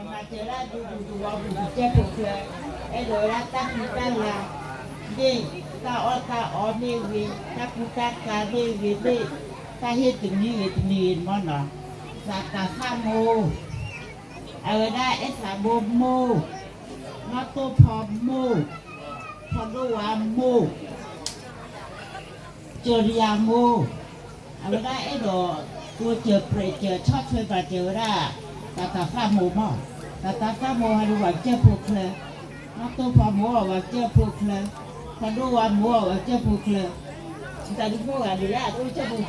မၤစၢၤဒၣ်ဒူဒူသဝီပူၤ ပကစၢၢ်ဖိချၢ, အဲၣ်ဒိးဝဲဒၣ်တၢ်ဃံတၢ်လၤ, မ့ၢ်တၢ်အီၣ်တၢ်အီမ့ၢ်ဂ့ၤ, တၢ်ကူတၢ်ကၤမ့ၢ်ဂ့ၤ, မ့ၢ်တၢ်ဟ့ၣ်တမံၤဂ့ၤတမံၤဂ့ၤန့ၣ်မ့ၢ်နီၤ, သးသးသၣ်မိၢ်, အဝဲဒၣ်အဲၣ်သးဘိမိၢ်, နီၢ်တိၢ်ဖီမိၢ်, ဖီဒိၣ်ဝါမိၢ် ကၠီၤဒယၤမိၢ်, အဝဲဒၣ်အဲၣ်ဒိး တိစၢၤပြဲးစၢၤဆီၣ်ထွဲပာ်စၢၤဝဲဒၣ် သးသးသၣ်မိၢ်မး, သးသးသၣ်မိၢ်ဟဲဒုးပှၤကစၢၢ်ဖိချၢ, နီၢ်တိၢ်ဖီမိၢ်အီၤပှၤကစၢၢ်ဖိချၢ, ဖီဒိၣ်ဝါမိၢ်အီၤပှၤကစၢၢ်ဖိချၢ, တၢ်ဒုးမိၢ်ဂၤဒုးလၢအတိစၢၢ်ဖိ,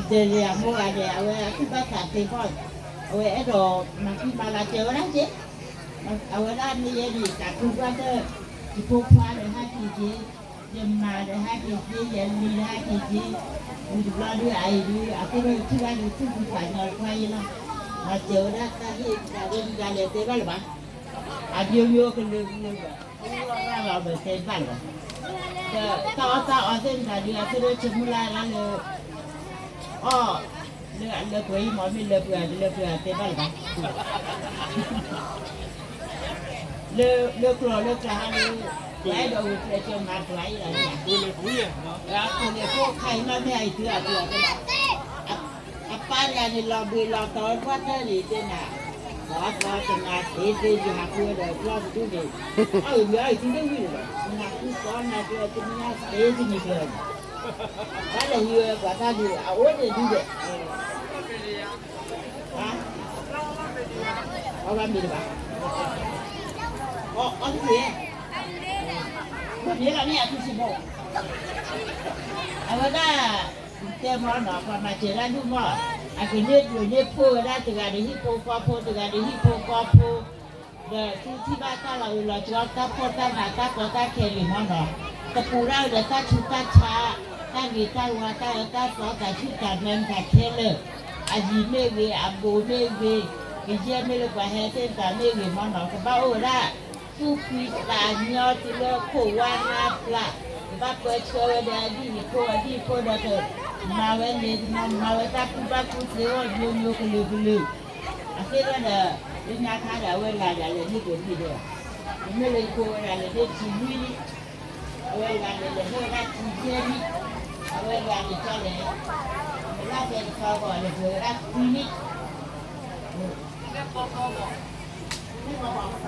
ဒီးယၤမိၢ်ဂၤဒီး အဝဲအသူၣ်ဘၣ်သးသ့ဘီၣ်, အဝဲအဲၣ်ဒိးမၤဃံမၤလၤစၢၤဝဲဒၣ်က့ အဝဲဒၣ်မ့ၢ်ယဲဒၣ်တၢ်ကူဘၣ်တၢ်, ယဖိခွါဒီးဟဲက့ၤက့ၤ, ယမါဒီးဟဲက့ၤက့ၤ, ယလံၤဒီးဟဲက့ၤက့ၤ, ဝံၤတဘျီဒုးအအံၤဒုး အသ့ၣ်ဒိၣ်ထံၣ်ဘၣ်ဒုးသူၣ်ဒုးသးညီတခွါအံၤလီၤ, မၤစၢၤဝဲဒၣ်တၢ်ဟ့ၣ်တၢ်ဒ်မတၤလဲၣ်တဲဘၣ်လၢၤဘၣ်, အမျိုးမျိုးကလုာ်ကလုာ်ဘၣ်, တၢ်အီၣ်တၢ်အီသ့ၣ်မတၤဒုး အသ့ၣ်ဒိၣ်ဆိကမိၣ်လၢ်လၢ်လၢ အီၣ်, လၢအလၢပှဲၤအံၤမ့ၢ်မ့ၢ်လၢပှဲၤတလၢပှဲၤတဲဘၣ်လၢၤဘၣ်, လၢကျိာ်လၢကျါဟါလၢ ပှၤအဲၣ်ဒိးဝံၤပျဲၢ်ကၠီမၤပှၤအံၤလီၤ, အကိးန့ၣ်ဖိခါအံၤမ့ၢ်မ့ၢ်အံၤတုၤအပျဲၢ်တဲဘၣ်, အပၢ်တဂၤန့ၣ်လီၤဘှံးလီၤတီၤကွၢ်တၢၢ်လံတဲနၤ, ပှၤသီတနၤသ့သ့ယဟးဃုဝဲဒီးကျီၢ်ပတူၢ်န့ၣ်, အဝံၤအံၤတုၤဒၣ်ဝံၤလီၤ, နၤဃုသီနၤကျၢၤတနံၤညါသ့တနံၤကျၢၤန့ၣ် ဘၣ်လဲၤဟံးဝဲပှၤတၢ်ဒုး အအိၣ်န့ၣ်ဒုးဒီး, အီၣ်ဘၣ်မ့ၤတဘၣ်, အီၣ်တက့ၢ်, ဘၣ်မ့ၢ်လီၤမ့ၢ်အထူၣ်စ့ၢ်ကီး, အဝဲဒၣ်, တဲမ့ၢ်နီၤ ပှၤမၤစၢၤတၢ်ဒုးမ့ၢ်, အကန့ၢ်ဘျုးန့ၢ်ဖှိၣ်ဝဲဒၣ်တဂၤဒီးဟံၣ်ဖိဃီဖိ တဂၤဒီးဟံၣ်ဖိဃီဖိ ဒီးသုထံၣ်ဘၣ်တၢ်လီၤအုးလီၤကၠီ တၢ်ဖှီၣ်တၢ်နး တၢ်ကီတၢ်ခဲလံမ့ၢ်နီၤ, တပူၤဒၣ်ဝဲဒီးတၢ်ဆူးတၢ်ဆါ, တၢ်ဂ့ၤတၢ်ဝါ တၢ်အၢတၢ်သီ တၢ်ဆူၣ်တၢ်မဲမတၤခဲလၢာ်, အယံၤမ့ၢ်ဂ့ၤ အဘူးမ့ၢ်ဂ့ၤ, ကယဲၢ်မ့ၢ်လၢပှၤဟဲသ့ၣ်တဖၣ်မ့ၢ်ဂ့ၤမ့ၢ်နီၤ ကဘၣ်အိၣ်ဝဲဒၣ် သူၣ်ဖှံသးညီတုၤလၢခိၣ်ဝါနါပျၢ်, ကဘၣ်ပၢဆှၢဝဲဒီးအဒံၣ်အဖိ အဒံၣ်အဖိဒီးကမၤဝဲန့ၣ် ကမၤဝဲတၢ်ကူၣ်ဘၣ်ကူၣ်သ့အဂီၢ် မျိုးမျိုးကလုာ်ကလုာ်, အဃိဒီး လၢညါခါဒီး အဝဲတဂၤဒီးလဲၤန့ၢ်က့ၤဝံၤဒီး, မ့မ့ၢ်လၢယဖိဝဲဒၣ်လဲၤန့ၢ်ထံလွံၢ်နံၣ်, အဝဲတဂၤန့ၣ်လဲၤဟ့ၣ်ဝဲဒၣ်ထံယဲၢ်နံၣ်, အဝဲတဂၤန့ၣ်ကၠီလဲၣ်, လၢဖဲတခီကီးလဲၤပှဲၤဝဲဒၣ်ခွံနံၣ်, မ့ၢ်ကီကီ